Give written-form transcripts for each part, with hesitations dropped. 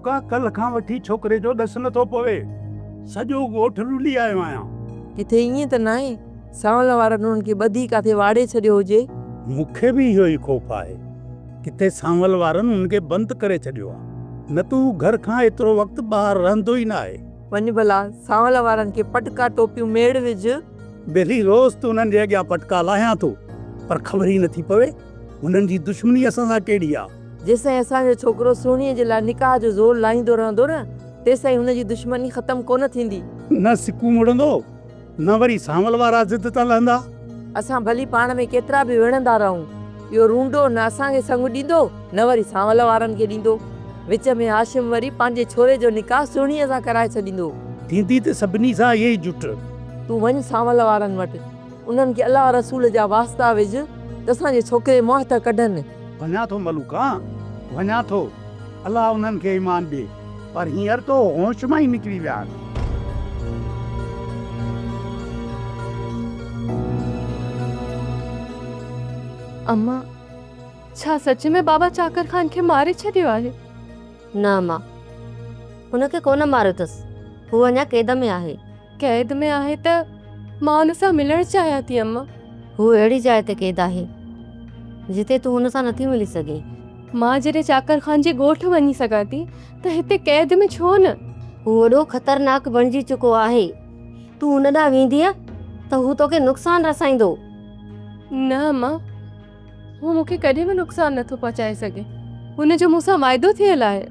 ملوڪا ڪلهه کان وٺي ڇوڪري جو ڏس نه ٿو پوي. سڄو ڳوٺ رلي آيو آهيان. ڪٿي ائين ته ناهي سانول وارن انهن کي ٻڌي ڪاٿي واڙي ڇڏيو هجي. مون کي به اهو ئي خوف آهي. ڪٿي سانول وارن هن کي بند ڪري ڇڏيو آ. نه ته هو گهر کان ايترو وقت ٻاهر رهندو ئي ناهي. وڃ ڀلا سانول وارن کي پٽڪا ٽوپيون ميڙ وجهه. ٻيلي روز ته انهن جي اڳيان پٽڪا لاهيان ٿو پر خبر ئي نٿي پوي هنن جي دشمني اسان سان ڪهڙي آ. جيستائين اسان جو ڇوڪرو سهڻيء جي لاء نڪاح جو زور لاهيندو رهندو نه تيستائين هن جي دشمني ختم ڪونه ٿيندي. نه سڪو مڙندو نه وري سانول وارا ضد تان لهندا. اسان ڀلي پاڻ ۾ ڪيترا به وڙهندا رهون، اهو رونڊو نه اسان کي سڱ ڏيندو نه وري سانول وارن کي ڏيندو. وچ ۾ هاشم وري پنهنجي ڇوري جو نڪاح سهڻيء سان ڪرائي ڇڏيندو. ٿيندي ته سڀني سان اهي ئي جٽ. تون وڃ سانول وارن وٽ، انهن کي الله رسول جا واسطا وجهه ته اسان جي ڇوڪري منهن ته ڪڍن. وڃان ٿو ملوڪان، وڃان ٿو. الله انهن کي ايمان ڏي. پر هينئر ته هو هوش مان ئي نڪري ويا آهن. اما، ڇا سچ ۾ بابا چاڪر خان کي ماري ڇڏيو آهي؟ نه اما، هن کي ڪونه ماريو اٿس. هو اڃا قيد ۾ آهي. قيد ۾ آهي ته مان ان سان ملڻ چاهيان ٿي اما. هو اهڙي جاء تي قيد آهي، جتي تون هن سان نٿي ملي سگهين. مان جڏهن چاڪر خان جي ڳوٺ وڃي سگهان ٿي ته هتي قيد ۾ ڇو نه؟ هو وڏو خطرناڪ بڻجي چڪو آهي. تون هن ڏانهن ويندينء ته هو توکي نقصان رسائيندو. نه اما، هو مون کي ڪڏهن به نقصان نٿو پهچائي سگهي. هن جو مون سان واعدو ٿيل آهي.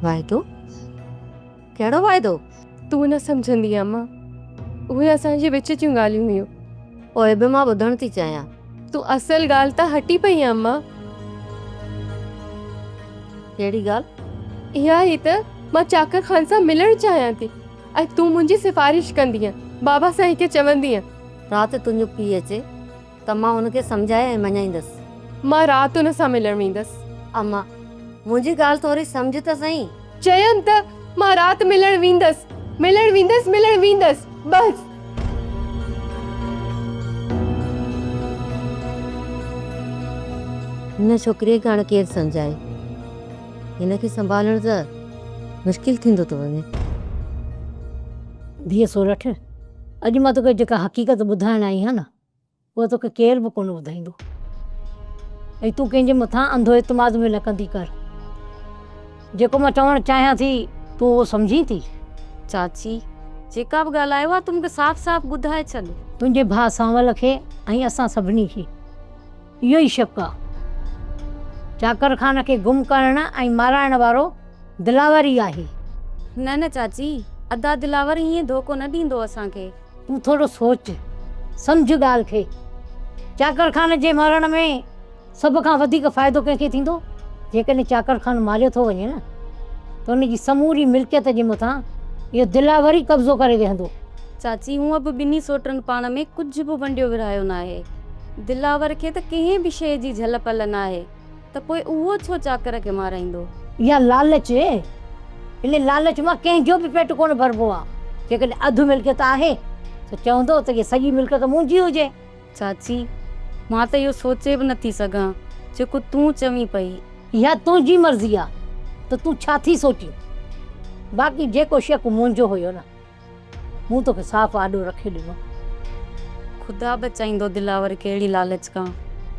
واعدو؟ ڪهڙو واعدو؟ تون نه سمجهندينء اما، اهي اسان جي وچ جون ڳالهيون هيون. اهي به مان ٻڌڻ ٿي چاهيان. تون اصل ڳالهه تان هٽي پئي آن اما. ڪهڙي ڳالهه؟ اها ئي ته مان چاڪر خان سان ملڻ چاهيان ٿي ۽ تون منهنجي سفارش ڪندينء، بابا سائين کي چوندينء. رات تنهنجو پيء اچي ته مان هن کي سمجهائي ۽ مڃائيندس. مان رات هن سان ملڻ ويندس. اما، منهنجي ڳالهه ٿوري سمجهه ته سهين. چيم ته مان رات ملڻ ويندس، ملڻ ويندس، ملڻ ويندس، بس. هن ڇوڪريء کي هاڻ ڪير سمجهائي. هن کي سنڀالڻ ته مشڪل ٿيندو ٿو وڃي. ڌيء سورٺ، اڄ مان توکي جيڪا حقيقت ٻڌائڻ آئي آهيان نه، اها توکي ڪير به ڪونه ٻڌائيندو ۽ تون ڪنهن جي مٿان انڌو اعتماد به نه ڪندي ڪر. جيڪو مان چوڻ چاهيان ٿي تون اهو سمجهين ٿي؟ چاچي، جيڪا به ڳالهه آهي اها تون مون کي صاف صاف ٻڌائي ڇڏ. تنهنجي ڀاء سانول کي ۽ اسان سڀني کي اهو ئي شڪ آ. چاڪر خان کي گم ڪرڻ ۽ مارائڻ وارو دلاور ئي آهي. نه نه چاچي، ادا دلاور ائين ڌوڪو نه ڏيندو اسان کي. تون ٿورو سوچ، سمجهه ڳالهه کي. چاڪر خان جي مرڻ ۾ سڀ کان وڌيڪ فائدو ڪنهن کي ٿيندو؟ جيڪڏهن چاڪر خان ماريو ٿو وڃي نه ته ان جي سموري ملڪيت جي مٿان اهو دلاور ئي قبضو ڪري ويهندو. چاچي هونء به ٻنهي سوٽن پاڻ ۾ ڪجهه به ونڊيو ورهايو ناهي. دلاور کي ته ڪنهن به شيء جي جهل پل ناهي. ته پوء اهو ڇو چاڪر کي مارائيندو؟ اها لالچ، ان لالچ مان ڪنهن جو به پيٽ ڪونه ڀربو آ. جيڪڏهن اڌ ملڪيت آهي ته چوندو ته اها سڄي ملڪيت منهنجي هجي. چاچي، مان ته اهو سوچي به نٿي سگهان، جيڪو تون چوين پئي. اها تنهنجي مرضي آ ته تون ڇا ٿي سوچين. باقي جيڪو شڪ منهنجو هيو نه. مون توکي صاف آڏو رکي ڏنو. خدا بچائيندو دلاور کي اهڙي لالچ کان.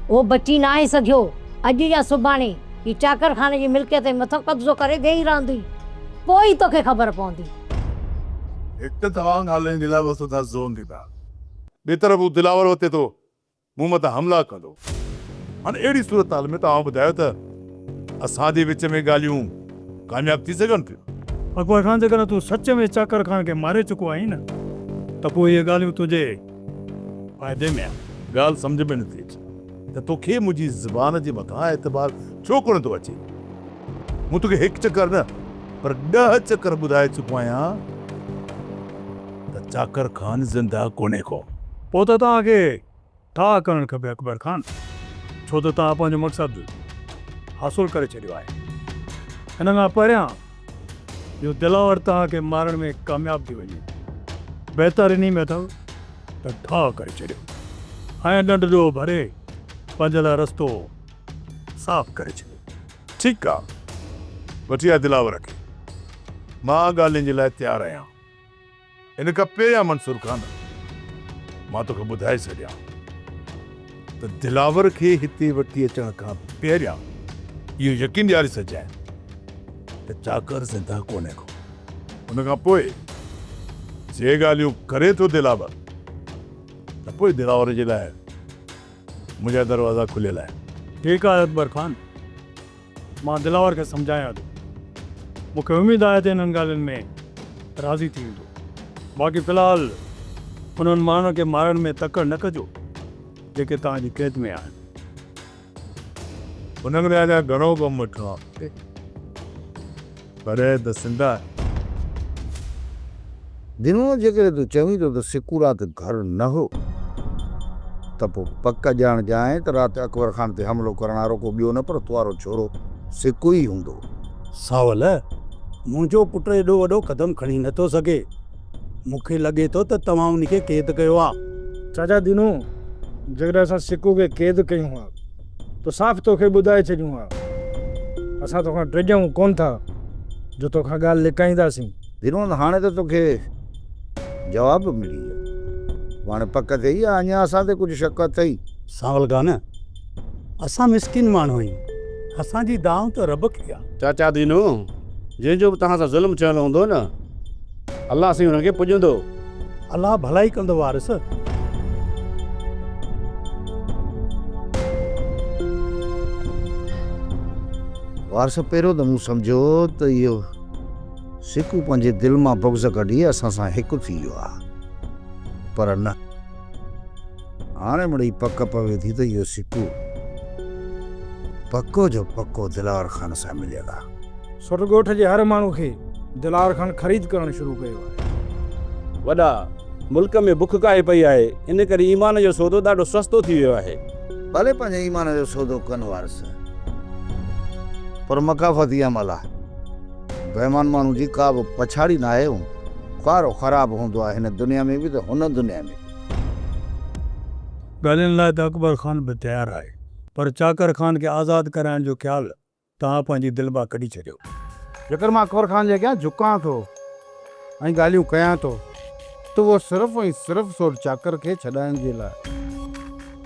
هو بچي ناهي سگهيو. اڄ يا سڀاڻي هي چاڪر خان جي ملڪيت جي مٿان قبضو ڪري ويهي رهندي. پوء ئي توکي خبر پوندي. هڪ ته توهان ڳالهين جي لاء بس ٿا زور ڏيندا. ٻئي طرف هو دلاور وتي ٿو مون مٿان حملا ڪندو. هاڻي اهڙي صورتحال ۾ توهان ٻڌايو ته اسان جي وچ ۾ ڳالهيون ڪامياب ٿي سگهن ٿيون؟ اڪبر خان جيڪڏهن تون سچ ۾ چاڪر خان کي ماري چڪو آهين نه ته پوء اهي ڳالهيون تنهنجي فائدي ۾ آهن. ڳالهه سمجهه ۾ نٿي اچي ته توکي منهنجي زبان جي مٿان اعتبار ڇو ڪونه ٿو اچي؟ مون توکي هڪ چڪر نه پر ڏهه چڪر ٻڌائي چڪو آهيان ته چاڪر خان زنده ڪونهي ڪو. پوء ته توهان کي ٺاهه ڪرڻ کپي اڪبر خان، ڇو ته توهان پنهنجو مقصد حاصل ڪري ڇڏيو آهي. ان کان پهريان جو دلاور توهان کي مارڻ ۾ ڪامياب ٿي وڃي، بهتر انهي ۾ اٿو ته ٺاهه ڪري ڇڏيو ۽ ڏنڊ ڏوهه ڀري پنهنجي لاء رستو صاف ڪري ڇڏيو. ٺيڪ آ، وٺي آ دلاور کي. مان ڳالهين جي لاء تيار آهيان. ان کان پهريان منصور خان مان توکي ٻڌائي ڇڏيان ته دلاور کي هتي وٺي اچڻ کان پهريان اهو يقين ڏياري ڇڏجانء ته چاڪر زنده ڪونهي ڪو. ان کان پوء جي ڳالهيون ڪري ٿو دلاور ته پوء دلاور جي لاء منهنجا دروازا کليل آهن. ٺيڪ آهي اڪبر خان، مان دلاور کي سمجهايان ٿو. مون کي اميد آهي ته انهن ڳالهين ۾ راضي ٿي ويندو. باقي في الحال انهن ماڻهن کي مارڻ ۾ تڪڙ نه ڪجو، جيڪي توهان جي قيد ۾ آهن. انهن ۾ اڃا گهڻو ڪم وٺڻو آهي. پر ته سنڌ آهي. دينو، جيڪڏهن تون چوين ٿو ته سڪو رات گهر نه هو ته پوء پڪ ڄاڻجانء ته رات اڪبر خان تي حملو ڪرڻ وارو ڪو ٻيو نه پر توارو ڇورو سڪو ئي هوندو. سانول، منهنجو پٽ ايڏو وڏو قدم کڻي نه ٿو سگهي. مون کي لڳي ٿو ته توهان ان کي قيد ڪيو آ. چاچا دينو، جيڪڏهن اسان سڪو کي قيد ڪيون ها ته صاف توکي ٻڌائي ڇڏيون ها. اسان توکان ڊڄون ڪونه ٿا جو توکان ڳالهه لڪائينداسين. دينو، هاڻي ته توکي جواب به ملي ويو. هاڻي پڪ ٿئي يا اڃا اسان تي ڪجهه شڪ اٿئي؟ سانول خان، اسان مسڪين ماڻهو آهيون. اسان جي دانهن ته رب کي آ. چاچا دينو، جنهن جو به توهان سان ظلم ٿيل هوندو نه، الله سائين انهن کي پڄندو. الله ڀلائي ڪندو وارث. وارث پهريون ته مون سمجهيو ته اهو سڪو پنهنجي دل مان بغض ڪڍي اسان سان هڪ ٿي ويو آهي پر نه هاڻي مڙئي پڪ پوي ٿي ته اهو سڪو پڪو جو پڪو دلاور خان سان مليل آهي. سوٽ ڳوٺ جي هر ماڻهو کي دلاور خان خريد ڪرڻ شروع ڪيو آهي. وڏا، ملڪ ۾ بک ڪاهي پئي آهي، ان ڪري ايمان جو سودو ڏاڍو سستو ٿي ويو آهي. ڀلي پنهنجي ايمان جو سودو ڪن وارث، پر مڪافتي عمل آهي. بيمان ماڻهو جي ڪا به پڇاڙي ناهي، هو خوار و خراب هوندو آهي هن دنيا ۾ به ته هن دنيا ۾ به. ڳالهين لاء ته اڪبر خان به تيار آهي، پر چاڪر خان کي آزاد ڪرائڻ جو خيال توهان پنهنجي دل مان ڪڍي ڇڏيو. جيڪر مان اڪبر خان جي اڳيان جهڪان ٿو ۽ ڳالهيون ڪيان ٿو ته اهو صرف ۽ صرف سوڍ چاڪر کي ڇڏائڻ جي لاء.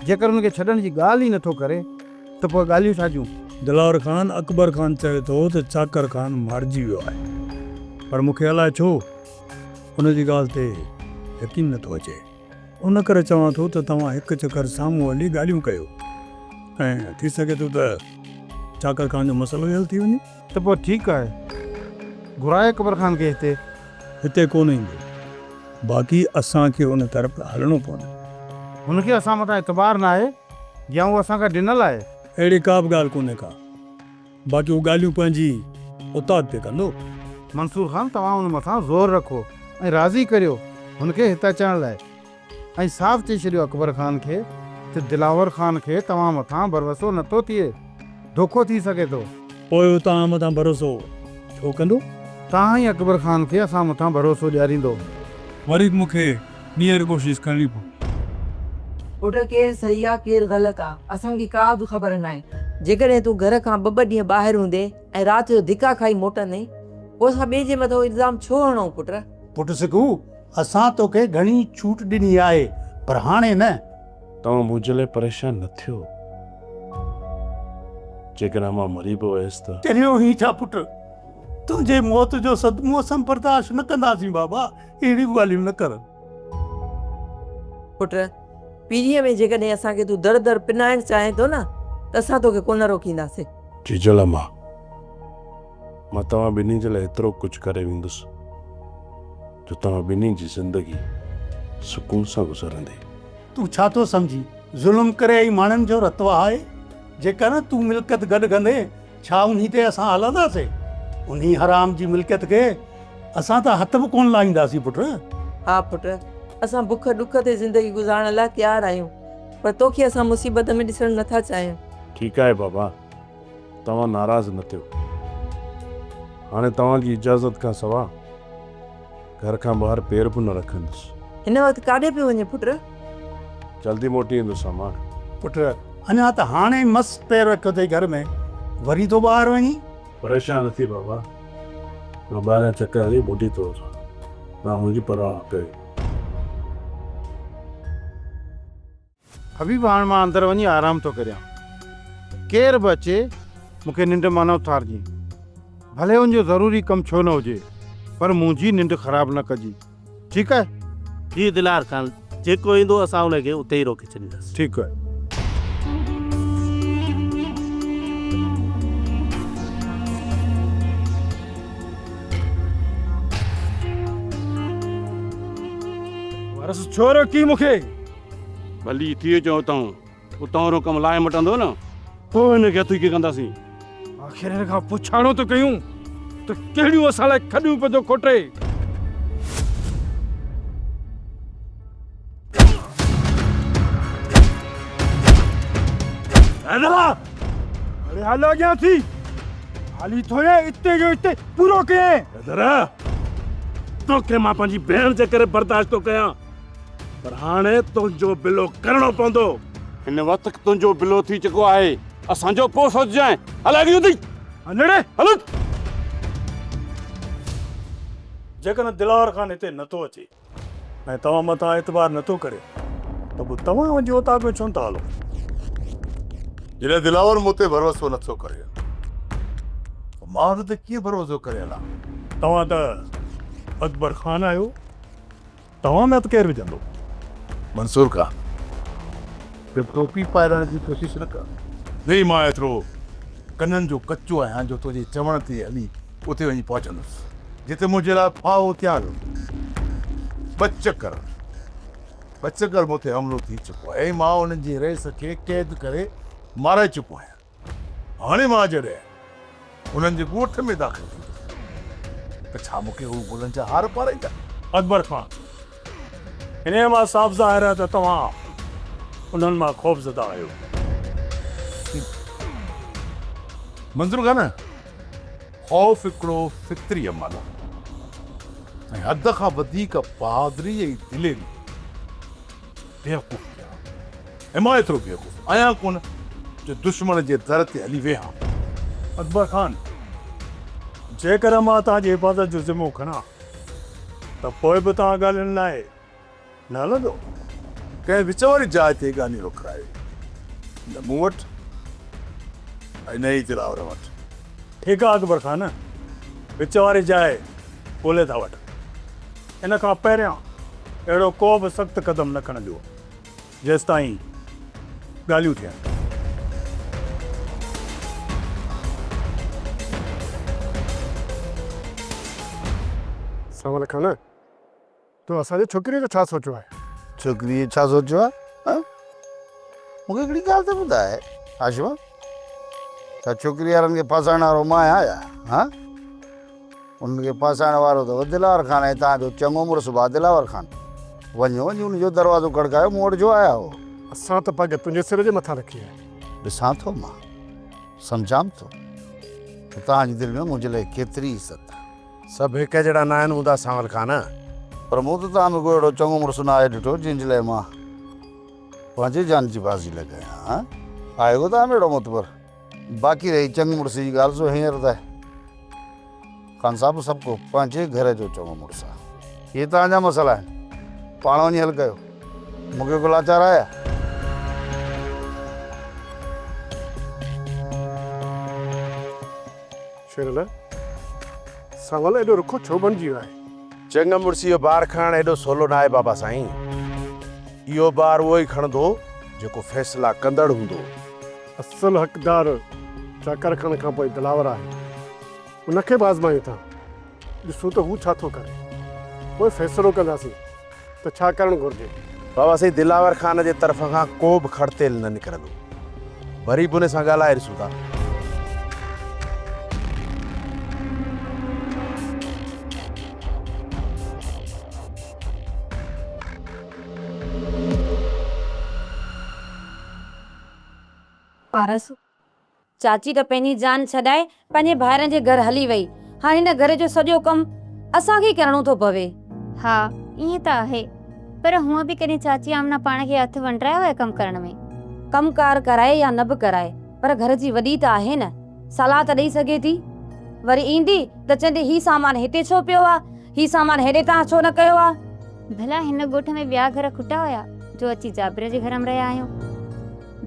جيڪر ان کي ڇڏڻ جي ڳالهه ئي نٿو ڪري ته پوء ڳالهيون ڇا جون؟ دلاور خان، اڪبر خان چوي ٿو ته چاڪر خان مارجي ويو آهي، پر مون کي الائي ڇو ان جي ڳالهه تي يقين نٿو اچي. ان ڪري چوان ٿو ته توهان هڪ چڪر سامهون هلي ڳالهيون ڪيو ۽ ٿي سگهي ٿو ته چاڪر خان جو مسئلو ئي حل ٿي وڃي. ته پوء ٺيڪ آهي، گهراء اڪبر خان کي هتي. هتي ڪونه ايندو، باقي اسان کي ان طرف هلڻو پوندو. هن کي اسان مٿان اعتبار ناهي يا هو اسان کان ڊنل آهي؟ اهڙي ڪا به ڳالهه ڪونهي ڪا، باقي هو ڳالهيون پنهنجي اوطاق تي ڪندو. منصور خان توهان ان مٿان زور رکو ۽ راضي ڪريو هن کي هت اچڻ لاء ۽ صاف چئي ڇڏيو اڪبر خان کي ته دلاور خان کي توهان مٿان ڀروسو نٿو ٿئي، دوکو ٿي سگهي ٿو. پوء هو توهان مٿان ڀروسو ڇو ڪندو؟ توهان ئي اڪبر خان کي اسان مٿان ڀروسو ڏياريندو. وري به مون کي ٻيهر ڪوشش ڪرڻي پوندي. پٽ ڪير صحيح آ ڪير غلط آ اسان کي ڪا به خبر ناهي. جيڪڏهن تون گهر کان ٻه ٻه ڏينهن ٻاهر هوندين ۽ رات جو ڌڪا کائي موٽندين پوء اسان ٻئي جي مٿان الزام ڇو هڻون پٽ؟ پٽ سکو اسان توکي گهڻي ڇوٽ ڏني آهي پر هاڻي نه. توهان منهنجي لاء پريشان نه ٿيو. جيڪڏهن مان مري به ويس ته. چريو هين ڇا پٽ؟ تنهنجي موت جو صدمو اسان برداشت نه ڪنداسين بابا اهڙيون ڳالهيون نه ڪر. پٽ، پيريء ۾ جيڪڏهن اسان کي تون در در پنائڻ چاهين ٿو نه ته اسان توکي ڪونه روڪينداسين. جيجل امان، مان توهان ٻنهي جي لاء ايترو ڪجهه ڪري ويندس جو توهان ٻنهي جي زندگي سڪون سان گذرندي. تون ڇا ٿو سمجهين؟ ظلم ڪري ۽ ماڻهن جو رت وهائي جيڪر تون ملڪيت گڏ ڪندين، ڇا انهي تي اسان هلنداسين؟ انهي حرام جي ملڪيت کي اسان ته هٿ به ڪونه لائينداسين پٽ. ها پٽ، اسان بک ڏک تي زندگي گذارڻ لاء تيار آهيون، پر توکي اسان مصيبت ۾ ڏسڻ نٿا چاهيون. ٺيڪ آهي بابا، توهان ناراض نه ٿيو. هاڻي توهان جي اجازت کان سوا گهر کان ٻاهر پير به نه رکندس. هن وقت ڪاڏي پيو وڃين پٽ؟ جلدي موٽي ايندس امان. پٽ، اڃا ته هاڻي مس پير رکيو اٿئي گهر ۾، وري ٿو ٻاهر وڃين؟ پريشان نه ٿي بابا، مان ٻاهريان چڪر هڻي موٽي ٿو اچان، توهان منهنجي پرواهه نه ڪيو. حبيب هاڻ مان اندر وڃي آرام ٿو ڪريان. ڪير به اچي مون کي ننڊ مان نه اٿارجين. ڀلي ان جو ضروري ڪم ڇو نه هجي پر منهنجي ننڊ خراب نه ڪجي. ٺيڪ آهي؟ جي دلار خان، جيڪو ايندو اسان ان کي اتي ئي روڪي ڇڏينداسين. ٺيڪ آهي. وارث ڇو روڪي مون کي؟ ڀلي ٿي اچون اتان، اتان وارو ڪم لاهي مٽندو نه، پوء هن کي هٿ ڪيئن ڪنداسين؟ آخر هن کان پڇاڻو ته ڪيون ته ڪهڙيون اسان لاء کڏيون پيو ٿو کوٽي. اڙي هل اڳيان ٿي، هالي ٿو يا اتي جو اتي پورو ڪيئين. حيدر! توکي مان پنهنجي ڀيڻ جي ڪري برداشت ٿو ڪيان. پر هاڻي تنهنجو بلو ڪرڻو پوندو. هن وقت تنهنجو بلو ٿي چڪو آهي، اسان جو پوء سوچجانء. هل اڳيون ٿي. هل ڙي. هل. جيڪڏهن دلاور خان هتي نٿو اچي ۽ توهان مٿان اعتبار نٿو ڪري ته پوء توهان وڃي اوطاق ۾ ڇو نٿا هلو؟ جڏهن دلاور مون تي ڀروسو نٿو ڪري ته مان هن تي ڪيئن ڀروسو ڪري هلان؟ توهان ته اڪبر خان آهيو. توهان ۾ هٿ ڪير وجهندو؟ منصور خان، ته ٽوپي پائرائڻ جي ڪوشش نه ڪر. نه ئي مان ايترو ڪنن جو ڪچو آهيان جو تنهنجي چوڻ تي هلي اتي وڃي پهچندس، جتي منهنجي لاء ڦاهو تيار هوندو. ٻه چڪر، ٻه چڪر مون تي حملو ٿي چڪو آهي ۽ مان انهن جي رئيس کي قيد ڪري مارائي چڪو آهيان. هاڻي مان جڏهن انهن جي ڳوٺ ۾ داخل ٿيندس ته ڇا مون کي هو گلن جا هار پارائيندا؟ اڪبر خان، انهيء مان صاف ظاهر آهي ته توهان انهن مان خوفزده آهيو. منظور خان، خوف هڪڙو فطري عمل آهي ۽ حد کان وڌيڪ بهادري ۽ دليري بيوقوفي آهي. ۽ مان ايترو بيوقوف آهيان ڪونه جو دشمن جي در تي هلي ويهان. اڪبر خان، جيڪڏهن مان توهان جي حفاظت جو ذمو کڻان ته پوء به توهان ڳالهين لاء نه هلندو؟ ڪنهن وچ واري جاء تي ڳالهيون رکرايو، نه مون وٽ ۽ نه ئي دلاور وٽ. ٺيڪ آهي اڪبر خان، وچ واري جاء ڳولي ٿا وٺون. ان کان پهريان اهڙو ڪو به سخت قدم نه کڻجو. جيستائين ڳالهيون ٿين. سانول خان، تو اسان جي ڇوڪريء جو ڇا سوچيو آهي؟ ڇوڪريء جو ڇا سوچيو آهي؟ ها؟ مون کي هڪڙي ڳالهه ته ٻڌاء هاشم، ڇا ڇوڪري وارن کي ڦاسائڻ وارو مان آهيان يا؟ ها؟ انهن کي ڦاسائڻ وارو ته دلاور خان ۽ توهان جو چڱو مڙس ڀاء دلاور خان. وڃو وڃي ان جو دروازو کڙڪايو، مون وٽ ڇو آيا آهيو؟ اسان ته پڳ تنهنجي سر جي مٿان رکي آهي. ڏسان ٿو مان، سمجهان به ٿو ته توهان جي دل ۾ منهنجي لاء ڪيتري عزت آهي. سڀ هڪ جهڙا ناهن هوندا سانول خان. پر مون ته توهان ۾ ڪو اهڙو چڱو مڙس ناهي ڏٺو جنهن جي لاء مان پنهنجي جان جي بازي لڳايان. ها؟ آهي ڪو توهان ۾ اهڙو معتبر؟ باقي رهي چڱ مڙس جي ڳالهه سو هينئر ته خان صاحب سڀ ڪو پنهنجي گهر جو چڱو مڙس آهي. اهي توهان جا مسئلا آهن، پاڻ وڃي حل ڪيو، مون کي ڪو لاچار آهي ڇا؟ شيرل، سانول ايڏو رکو ڇو بڻجي ويو آهي؟ چڱ مڙسي جو بار کڻڻ ايڏو سولو ناهي بابا سائين. اهو بار اهو ئي کڻندو جيڪو فيصلا ڪندڙ هوندو. اصل حقدار چاڪر خان کان پوء دلاور آهي. ان کي به آزمايون ٿا. ڏسون ته هو ڇا ٿو ڪري. پوء فيصلو ڪنداسين ته ڇا ڪرڻ گهرجي. بابا سائين دلاور خان جي طرف کان ڪو به کڙ تيل نه نڪرندو. وري به ان سان ڳالهائي ڏسون ٿا. پارس، چاچي ته پنهنجي جان ڇڏائي پنهنجي ڀائرن جي گهر هلي وئي. هاڻ هن گهر جو سڄو ڪم اسان کي ئي ڪرڻو ٿو پوي. ها، ائين ته آهي. پر هونء به ڪڏهن چاچي آمنه پاڻ کي هٿ ونڊرايو آهي ڪم ڪرڻ ۾؟ ڪم ڪار ڪرائي يا نه به ڪرائي، پر گهر جي وڏي ته آهي نه. صلاح ته ڏئي سگهي ٿي. وري ايندي ته چوندي هي سامان هتي ڇو پيو آ، هي سامان هيڏي توهان ڇو نه ڪيو آ. ڀلا هن ڳوٺ ۾ ٻيا گهر کٽا هيا جو اچي جابر جي گهر م رهيا آهيون.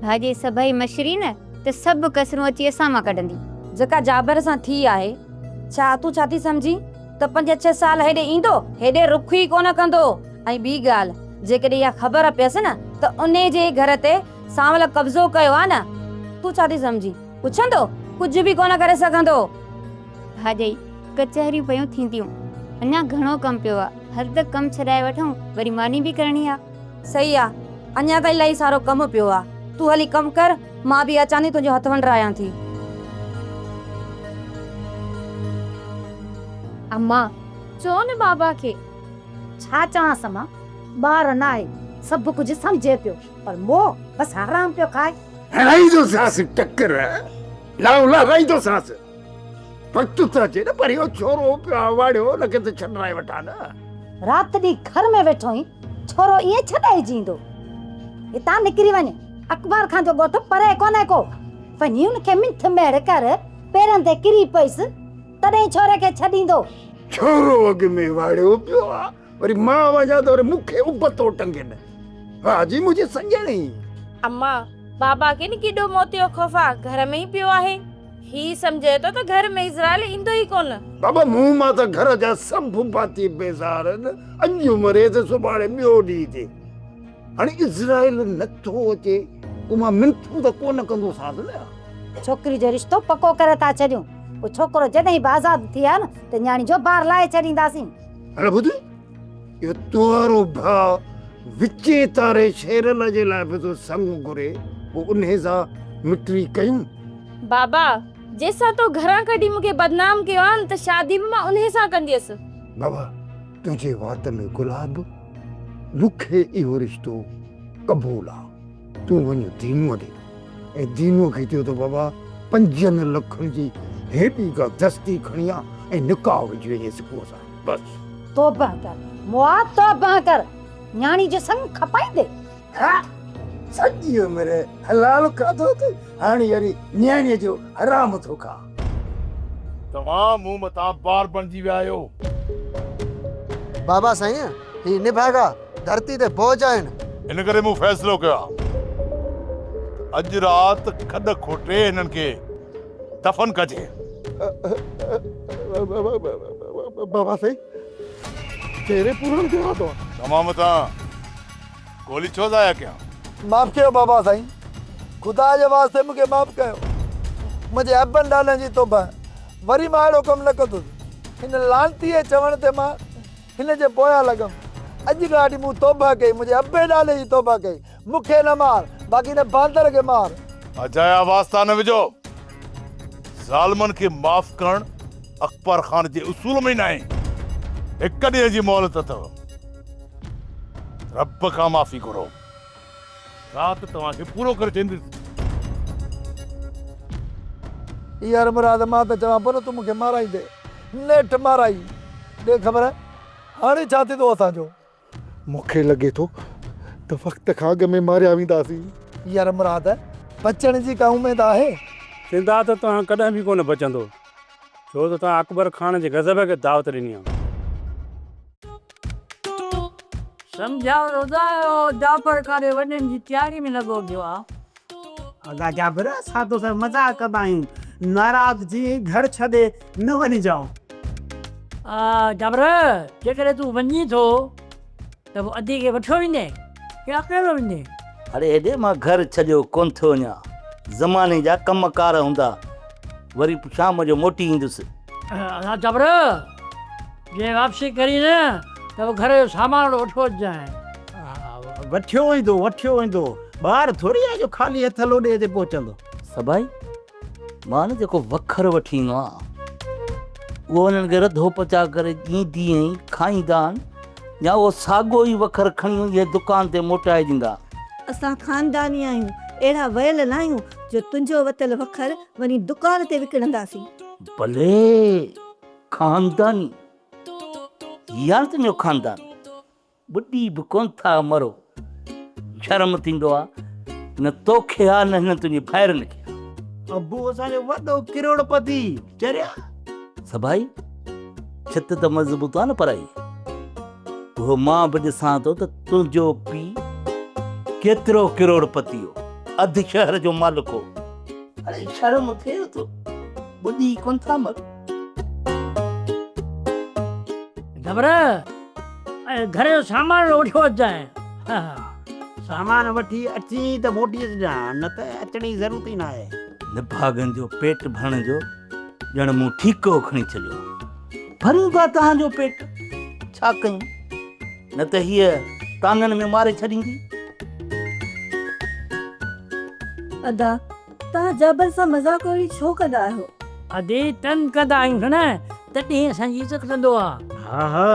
ڀاڄي سڀئي مشري نه ته سڀ ڪسرون اچي اسان مان ڪڍندي. جيڪا جابر سان ٿي آهي، ڇا تون ڇا ٿي سمجهين ته پنج ڇهه سال هيڏي ايندو، هيڏي رخ ئي ڪونه ڪندو ۽ ٻي ڳالهه جيڪڏهن اها خبر پيس نه ته انهي جي ئي گهر تي سانول قبضو ڪيو آ نه، تون ڇا ٿي سمجهين؟ پڇندو؟ ڪجهه به ڪونه ڪري سگهندو. ڀاڄائي، ڪچهريون پيون ٿينديون. اڃا گهڻو ڪم پيو آ. هل ته ڪم ڇڏائي وٺون، وري ماني به ڪرڻي آ. صحيح آ. اڃا ته الاهي سارو ڪم پيو آ. تون هلي ڪم ڪر، مان به اچان ٿي تنهنجو هٿ ونڊرايان ٿي. اما، چئو نه بابا کي. ڇا چوانس اما، ٻار ناهي، سڀ ڪجهه سمجهي پيو. پر مون بس حرام پيو کائي. هڻائيندوسانس ٽڪر، لائون لهرائيندوسانس. وقت ته اچي نه، پر اهو ڇورو پيو آ واڙيو، ان کي ته ڇڏرائي وٺان نه. رات ڏينهن گهر ۾ ويٺو آهين، ڇورو ائين ڇڏائجي ايندو. هتان نڪري وڃ، اڪبر خان جو ڳوٺ پري ڪونهي ڪو. وڃي ان کي منٿ ميڙ ڪر، پيرن تي ڪري پئس، تڏهن ڇوري کي ڇڏيندو. ڇورو اڳ ۾ واڙيو پيو آ. وري مان وڃان ته وري مون کي ابتو ٽنگين. واهه جي منهنجي سڄڻي. اما، بابا کي نه ڪيڏو موت جو خوف آ، گهر ۾ ئي پيو آهي. هي سمجهي ٿو ته گهر ۾ عزرائيل ايندو ئي ڪونه. بابا مون مان ته گهر جا سڀ ڀاتي بيزار آهن، اڄ مري ته سڀاڻي ٻيو ڏينهن ٿئي. هاڻي عزرائيل نه ٿو اچي، پوء مان منٿون ته ڪونه ڪندوسانس نه. ڇوڪري جو رشتو پڪو ڪري ٿا ڇڏيون، پوء ڇوڪرو جڏهن به آزاد ٿي آيو نه ته نياڻي جو بار لاهي ڇڏينداسين. هاڻي ٻڌ، اهو تنهنجو ڀاء وچين تاري شيرل جي لاء به ٿو سڱ گهري، پوء انهي سان مٽي ڪيون؟ بابا، جنهن سان تو گهران ڪڍي مون کي بدنام ڪيو آهي نه ته شادي به مان انهي سان ڪنديس. بابا، تنهنجي وات ۾ گلاب، مون کي اهو رشتو قبول آ. تون وڃ دينوء ڏي ۽ دينوء کي چئو ته بابا پنجن لکن جي هيڏي ڪا دستي کڻي آ ۽ نڪاح وجهي وڃي سڪوء سان بس. توبه ڪر مئا توبه ڪر نياڻي جو سڱ کپائيندي. ها سڄي عمر حلال کاڌو اٿئي هاڻي وري نياڻيء جو حرام ٿو کان. توهان مون مٿان بار بڻجي ويا آهيو. بابا سائين هي نڀاڳا ڌرتي تي بوجهه آهن. ان ڪري مون فيصلو ڪيو آهي ته اڄ رات کڏ کوٽي هنن کي دفن ڪجي. بابا سائين چهري پورڻ ٿيو آهي توهان. توهان مٿان گولي ڇو ضايع ڪيان؟ معاف ڪيو بابا سائين خدا جي واسطي مون کي معاف ڪيو. منهنجي ابن ڏاڏن جي توبه وري مان اهڙو ڪم نه ڪندس. هن لعنتيء جي چوڻ تي مان هن جي پويان لڳم. اڄ کان وٺي مون توبهه ڪئي، منهنجي ابي ڏاڏي جي توبهه ڪئي. مون کي نه مار، باقي هن باندر کي مار. اجايا واسطا نه وجهو. ظالمن کي معاف ڪرڻ اڪبر خان جي اصول ۾ ئي ناهي. هڪ ڏينهن جي مهلت اٿو. رب کان معافي گهرو. رات توهان کي پورو ڪري ڇڏيندس. يار مراد مان ته چوان پيو نه تون مون کي مارائيندين. نيٺ مارائي. ڏي خبر هاڻي ڇا ٿيندو اسان جو. مون کي لڳي ٿو ته وقت کان اڳ ۾ ماريا وينداسين. يار مراد بچڻ جي ڪا اميد آهي؟ زنده ته توهان ڪڏهن به ڪونه بچندو. ڇو ته توهان اڪبر خان جي غضب کي دعوت ڏني آهي. سمجهاء روزا اهو جعفر ڪاڏي وڃڻ جي تياري ۾ لڳو پيو آ. ادا جابر اسان توسان مذاق ڪندا آهيون ناراض ٿي گهر ڇڏي نه وڃجان. جابر جيڪڏهن تون وڃين ٿو ته پوء ادي کي وٺيو ويندين يا اڪيلو ويندين؟ اڙي هيڏي مان گهر ڇڏيو ڪونه ٿو وڃان زماني جا ڪم ڪار هوندا وري شام جو موٽي ايندس. ادا جابر جي واپسي ڪرين نه ته پوء گهر جو سامان وٺو اچجانء. وٺيو ايندو، وٺيو ايندو. ٻار ٿوري آهي جو خالي هٿ لوڏي تي پهچندو. سڀائي، مان نه جيڪو وکر وٺي ايندو آهيان، اهو انهن کي رڌو پچاء ڪري ڏيندي ۽ کائيندا آهن يا اهو ساڳيو ئي وکر کڻي اهي دڪان تي موٽائي ڏيندا. اسان خانداني آهيون، اهڙا ويل ناهيون جو تنهنجو وتل وکر وڃي دڪان تي وڪڻنداسين. بلي! خانداني! يار تنهنجو خاندان! ٻڏي به ڪونه ٿا مرو. شرم ٿيندو آ نه توکي آ نه هنن تنهنجي ڀائرن کي آ. ابو اسان جو وڏو ڪروڙ پتي چريا. سڀائي ڇت ته مضبوط آ نه پرائي. اهو مان به ڏسان ٿو ته تنهنجو پيء ڪيترو ڪروڙپتي هو. اڌ شهر جو مالڪ هو. اڙي شرم ٿئي ٿو. ٻڏي ڪونه ٿا مر. جبر گهر جو سامان وٺيو اچجانء. سامان وٺي اچين ته موٽي اچجان، نه ته اچڻ جي ضرورت ئي ناهي. نڀاڳن جو پيٽ ڀرڻ جو ڄڻ مون ٺيڪو کڻي ڇڏيو آهي. ڀريون ٿا توهان جو پيٽ، ڇا ڪيون؟ نه ته هيء تانگن ۾ ماري ڇڏيندي. ادا، توهان جابر سان مذاق اهڙي ڇو ڪندا آهيو؟ ادي، تنگ ڪندا آهيونس نه، تڏهن اسان جي عزت ڪندو آ. ها ها،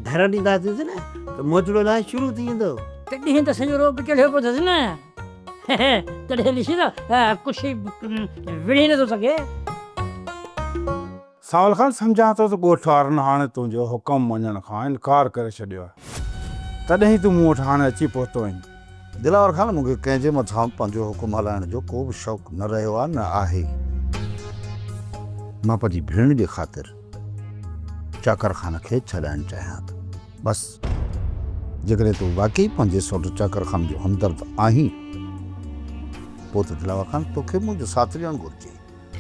ڌر ڏينداسينس نه ته موچڙو لاهي شروع ٿي ويندو. تڏهن ته سڄو رعب چڙهيو پيو اٿس نه. تڏهن ڏسين ته ڪجهه وڙهي نٿو سگهي. سانول خان، سمجهان ٿو ته ڳوٺ وارن هاڻي تنهنجو حڪم مڃڻ کان انڪار ڪري ڇڏيو آهي، تڏهن ئي تون مون وٽ هاڻي اچي پهتو آهين. دلاور خان، مون کي ڪنهن جي مٿان پنهنجو حڪم هلائڻ جو ڪو به شوق نه رهيو آهي نه آهي. مان پنهنجي ڀيڻ جي خاطر چاڪر خان کي ڇڏائڻ چاهيان ٿو. بس، جيڪڏهن تون واقعي پنهنجي سوٽ چاڪر خان جو همدرد آهين، پوء ته دلاور خان توکي منهنجو ساٿ ڏيڻ گهرجي.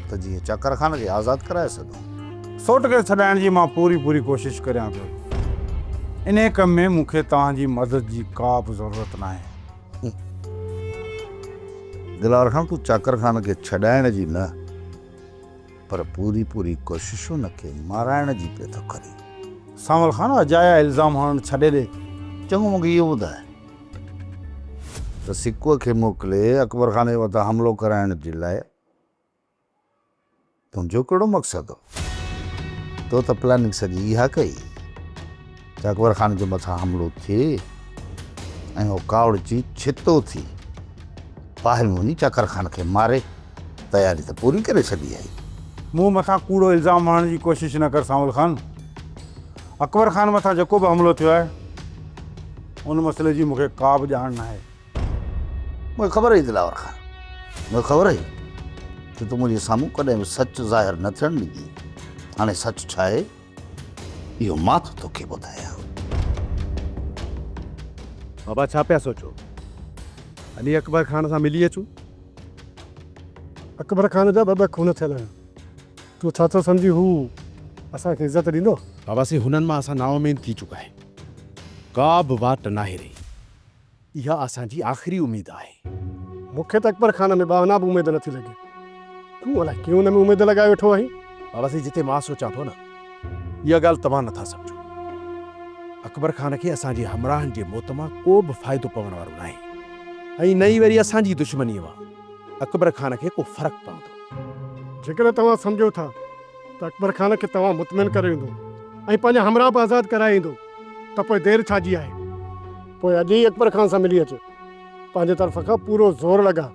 ته جيئن چاڪر خان کي آزاد ڪرائي سگهون. سوٽ کي ڇڏائڻ جي مان پوري پوري ڪوشش ڪريان پيو. انهيء ڪم ۾ مون کي توهان جي مدد جي ڪا به ضرورت ناهي. دلاور خان، تون چاڪر خان کي ڇڏائڻ جي نه، پر پوري پوري ڪوشش ان کي مارائڻ جي پيو ٿو ڪرين. سانول خان، اجايا الزام هڻڻ ڇڏي ڏي. چڱو مون کي اهو ٻڌاء ته سڪوء کي موڪلي اڪبر خان جي مٿان حملو ڪرائڻ جي لاء تنهنجو ڪهڙو مقصد هو؟ تو ته پلاننگ سڄي اها ڪئي ته اڪبر خان جي مٿان حملو ٿئي ۽ هو ڪاوڙجي ڇتو ٿي باهه ۾ وڃي چاڪر خان کي ماري. تياري ته پوري ڪري ڇڏي آهي. مون مٿان ڪوڙو الزام هڻڻ جي ڪوشش نه ڪر سانول خان. اڪبر خان مٿان جيڪو به حملو ٿيو آهي، ان مسئلي جي مون کي ڪا به ڄاڻ ناهي. مون کي خبر هئي دلاور خان، مون کي خبر هئي ته تون منهنجي سامهون ڪڏهن به سچ ظاهر نه ٿيڻ ڏيندين. هاڻي سچ ڇا آهي، اهو مان ٿو توکي ٻڌايان. بابا ڇا پيا سوچو؟ علي اڪبر خان سان ملي اچون؟ اڪبر خان جا ٻه ٻه خون ٿيل آهن. تون ڇا ٿو سمجهين هو اسان کي عزت ڏيندو؟ بابا سائين هنن مان اسان نااميد ٿي چڪا آهيون. ڪا به واٽ ناهي رهي. اها اسان جي آخري اميد آهي. مون کي ته اڪبر خان ۾ ٻاهنا به اميد نٿي لڳي. تون الائي ڪيئن ان ۾ اميد لڳائي ويٺو آهين. بابا سائين جتي مان سوچان ٿو نه اها ڳالهه توهان نٿا سمجهو. اڪبر خان کي اسان جي همراهن جي موت مان ڪو به فائدو پوڻ وارو ناهي ۽ نه ئي وري اسان جي دشمنيء مان اڪبر خان کي ڪو فرق پوندو. جيڪڏهن توهان سمجهو ٿا ته اڪبر خان کي توهان مطمئن ڪري ايندو ۽ پنهنجا همراهه به آزاد ڪرائي ايندو ته پوء دير ڇا جي آهي؟ پوء اڄ ئي اڪبر خان سان ملي اچ. پنهنجي طرف کان پورو زور لڳاء.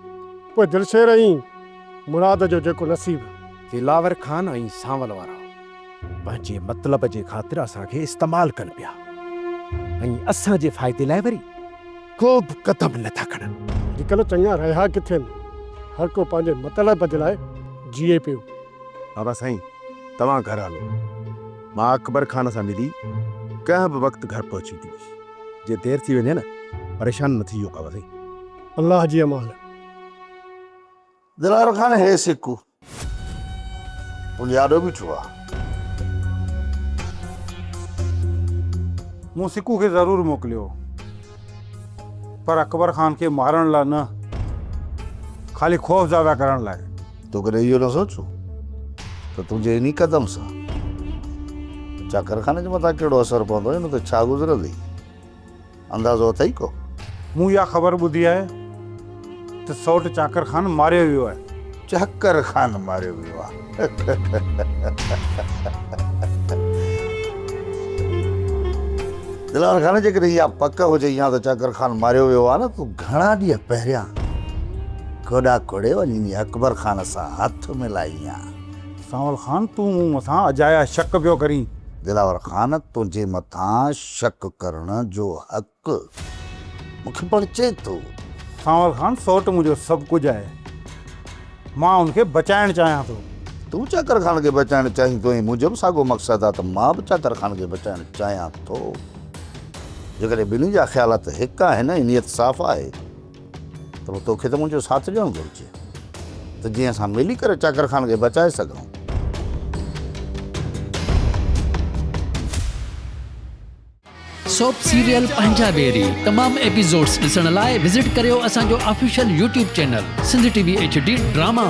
پوء دلشير ۽ مراد جو جيڪو نصيب. دلاور خان ۽ سانول وارا پنهنجي مطلب جي خاطر اسان کي استعمال ڪن پيا ۽ اسان جي فائدي لاء وري ڪو به قدم نه ٿا کڻن. اڄڪلهه چڱا رهيا ڪٿي آهن. هر ڪو پنهنجي مطلب جي لاء جيئي پيو. بابا سائين توهان گهر هلو. مان اڪبر خان سان ملي ڪنهن به وقت گهر پهچي ويندس. جي دير ٿي وڃي نه پريشان نه ٿجو بابا سائين. الله جي امان. دلاور خان هي سڪو تنهنجي آڏو بيٺو آ. مون سڪو کي ضرور موڪليو پر اڪبر خان کي مارڻ لاء نه خالي خوف زده ڪرڻ لاء. تو ڪڏهن اهو نه سوچيو ته تنهنجي انهي قدم سان چاڪر خان جي مٿان ڪهڙو اثر پوندو ۽ ان تي ڇا گذرندي؟ اندازو اٿئي ڪو؟ مون اها خبر ٻڌي آهي ته سئوٽ چاڪر خان ماريو ويو آهي. چاڪر خان ماريو ويو آهي. دلاور خان جيڪڏهن اها پڪ هجي ها ته چاڪر خان ماريو ويو آهي نه تون گهڻا ڏينهن پهريان گوڏا کوڙي وڃي انهي اڪبر خان سان هٿ ملائين ها. سانول خان تون مون مٿان اجايا شڪ پيو ڪرين. دلاور خان تنهنجي مٿان شڪ ڪرڻ جو حق مون کي پڻ چئي ٿو. سانول خان سئوٽ منهنجو سڀ ڪجهه آهي. مان ان کي بچائڻ چاهيان ٿو. تون چاڪر خان کي بچائڻ چاهين ٿو ۽ منهنجو به ساڳيو مقصد آهي ته مان به چاڪر خان کي بچائڻ چاهيان ٿو. جيڪڏهن ٻنهي جا خيالات هڪ آهن ۽ نيت صاف آهي ته پوء توکي ته منهنجو ساٿ ڏيڻ گهرجي ته جيئن اسان ملي ڪري چاڪر خان کي بچائي سگهون. سوپ سيريل پنهنجا ويري تمام ايپيسوڊز ڏسڻ لاء وزٽ ڪريو اسان جو official YouTube channel Sindh T V H D drama.